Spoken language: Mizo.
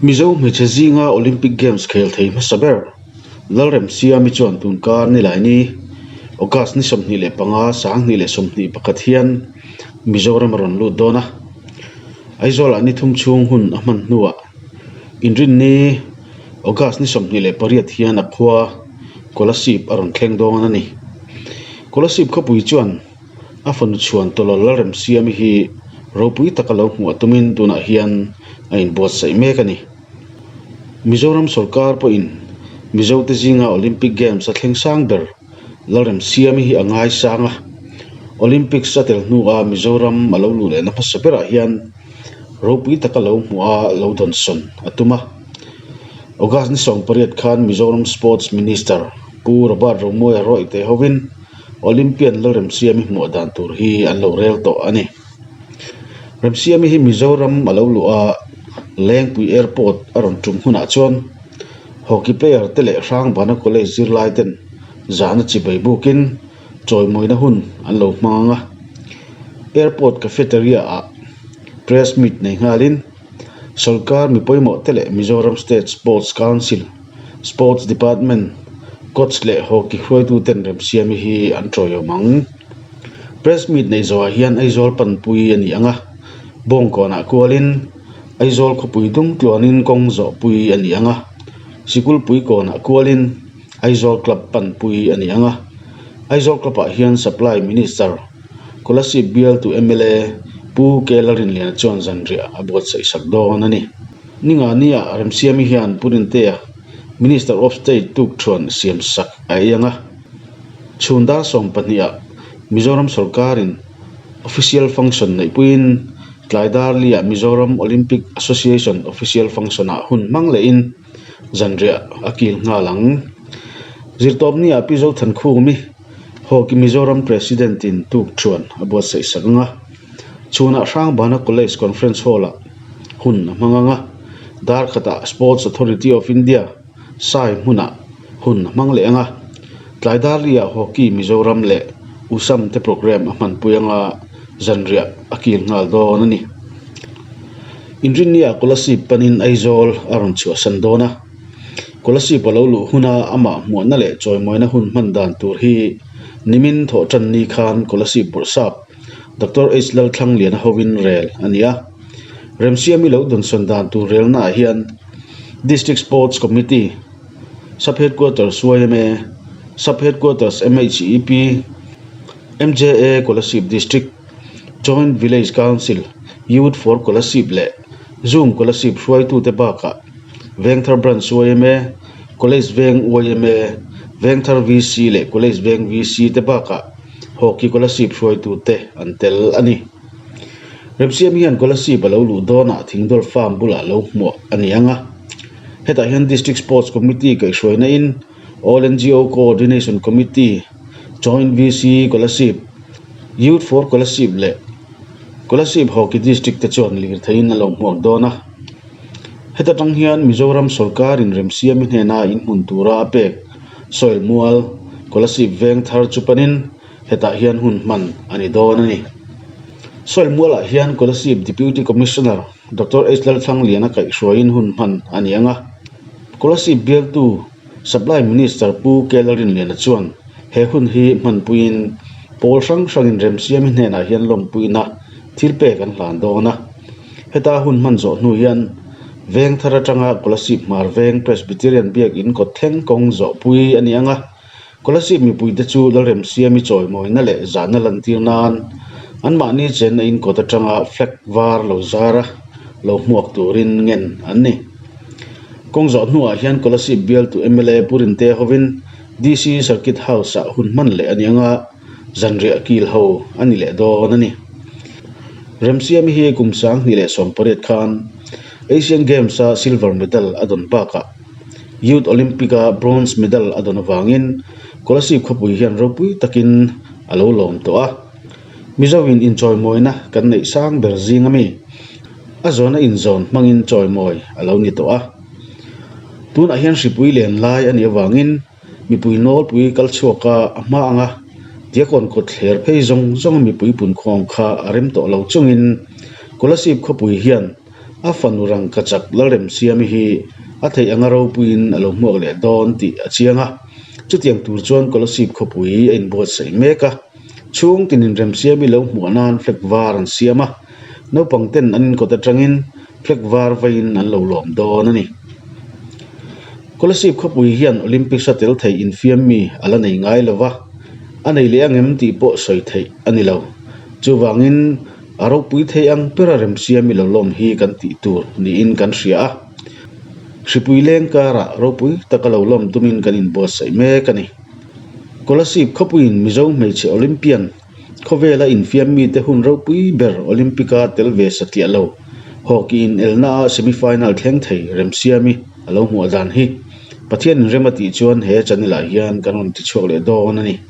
Mizo hmeichhe zinga Olympic Games khel thei hmasa ber Lalremsiami chuan tunkar Nilaini, August ni 25 2021 hian Mizoram a rawn lut dawn a. Aizawlah ni thum chhung hun a hman hnuah Inrinni, August ni 28 hian a khua Kolasib a rawn thleng dawn a ni. Kolasib khawpui chuan A fanu chhuan tawlawl Lalremsiami hi ropui taka lo hmuh a tumin tunah hian a inbuatsaih mek a ni. Mizoram sawrkar pawhin Mizote zinga Olympic Games a thleng sang ber Lalremsiami hi a ngaisang a, Olympics a tel hnua Mizoram a lo luh lehna hmasa berah hian ropui taka lo hmuh a lo dawnsawn a tum a. August ni 18 khan Mizoram Sports Minister Pu Robert Romawia Rawite hovin Olympian Lalremsiami hmuah dan tur hi an lo rel tawh a ni. Remsiami hi Mizoram a lo luh a, Lengpui Airport a rawn tum hunah chuan hockey player te leh Hrangbana College zirlai ten zahna chibai bukin chawimawina hun an lo hmang ang a. Airport cafeteria ah press meet nei nghalin Sawrkar mi pawimawh te leh Mizoram State Sports Council, Sports Department, Coach leh Hockey hruaituten remsiami hi an tawiawm ang. Press meet neih zawhah hian Aizawl panpui a ni ang a, Bawngkawnah kualin Aizawl khawpui dung tluanin kawng zawhpui a ni ang a, Sikulpui kawnah kualin Aizawl Club panpui a ni ang a, Aizawl Club-ah hian Supply Minister, Kolasib bialtu mla Pu K Lalrinliana chuan zanriah a buatsaih sak dawn a ni. Ningani-ah Remsiami hian Pu Rintea, Minister of State tuk thuan siam sak a ei ang a. Chhun dar 12-ah Mizoram sawrkarin official function neihpuiin tlai dar li-ah Mizoram Olympic Association official function-ah hun hmang lehin zanriah a kil nghal ang. Zirtawpni-ah Pi Zothankhumi Hockey Mizoram President in tuk thuan a buatsaih sak ang a, chhunah Hrangbana College Conference Hall ah hun a hmang ang a, dar khatah Sports Authority of India sai hmunah hun a hmang leh ang a, tlai dar li ah Hockey Mizoram leh USAM te programme a hmanpui ang a, zanriah a kil nghal dawn a ni. Inrinni ah Kolasib panin Aizawl a rawn chhuahsan dawn a. Kolasib a lo luh huna amah hmuahna leh chawimawina hun hman dan tur hi nimin thawh tan ni khan Kolasib Bawrhsap Doctor H Lalthlangliana hovin rel a ni a. Remsiami lo dawnsawn dan tur relnaah hian District Sports Committee, Sub Headquarters yma, Sub Headquarters MHEP, MJA Kolasib District, Joint Village Council, Youth for Kolasib leh Zoom Kolasib hruaitute bakah Vengthar Branch yma, College Veng yma, Vengthar VC leh College Veng VC te bakah Hockey Kolasib hruaitute an tel a ni. Remsiam hian Kolasib a lo luh dawnah Thingdawl Farm bulah lo hmuah a ni ang a. Hetah hian District Sports Committee kaihhruaina in All NGO Coordination Committee, Joint VC Kolasib, Youth for Kolasib leh Kolasib Hockey District te chuan lirtheiin a lo hmuak dawn a. Heta tang hian Mizoram sawrkarin remsiami hnena inhmun tura a pek soil mual Kolasib veng thar chu panin hetah hian hun hman a ni dawn a ni. Soil mualah hian Kolasib Deputy Commissioner Doctor H Lalthlangliana kaihhruaiin hun hman a ni ang a. Kolasib bialtu Supply Minister Pu K Lalrinliana chuan he hun hi hmanpuiin pawl hrang hrangin remsiami hnenah hian lawmpuina thil pek an hlan dawn a. Heta hun hman zawh hnu hian veng thar atanga Kolasib Hmar Veng Presbyterian Biakin kawt thleng kawng zawhpui a ni ang a, Kolasib mipuite chu Lalremsiami chawimawina leh zahna lantir nan anmahni chenna in kawt atanga flag var lo zar a, lo hmuak turin ngen an ni. Kawng zawh hnuah hian Kolasib bialtu mla Pu Rintea hovin DC Circuit House-ah hun hman leh a ni ang a, Zanriah kil ho a ni leh dawn a ni. Remsiami hi kum 2018 khan Asian Games-a silver medal a dawn bakah Youth Olympic-a bronze medal a dawn avangin Kolasib khawpui hian ropui takin a lo lawm tawh a. Mizoin inchawimawina kan neih sang ber zing ami a zawna inzawn hmangin chawimawi a lo ni tawh a. Tunah hian hripui len lai a nih avangin Mipui nawlpui kal chhuak a, a hma anga Diakon kawt thler phei zawng zawng a mipui punkhawm kha a rem tawh lo chungin Kolasib khawpui hian A fanu rangkachak Lalremsiami hi a theih anga ropuiin a lo hmuak leh dawn tih a chiang a. Chutiang tur chuan Kolasib khawpui a inbuatsaih mek a. Chhung tinin Remsiami lo hmuah nan flag var an siam a. Naupang ten an inkawt atangin flag var veiin an lo lawm dawn a ni. Kolasib khawpui hian Olympics a tel thei infiam mi a la nei ngai lo va, a nei leh angem tih pawh sawi theih a ni lo. Chuvangin a ropui thei ang bera remsiami lo lawm hi kan tih tur niin kan hria a. Hripui leng karah ropui taka lo lawm tumin kan inbuatsaih mek a ni. Kolasib khawpuiin Mizo hmeichhe Olympian Khawvela infiam mite hun ropui ber Olympic-a tel ve satliah lo, hockey inelnaah semi-final thleng thei Remsiami a lo hmuah dan hi Pathian inrem a tih chuan he channel-ah hian kan rawn tichhuak leh dawn a ni.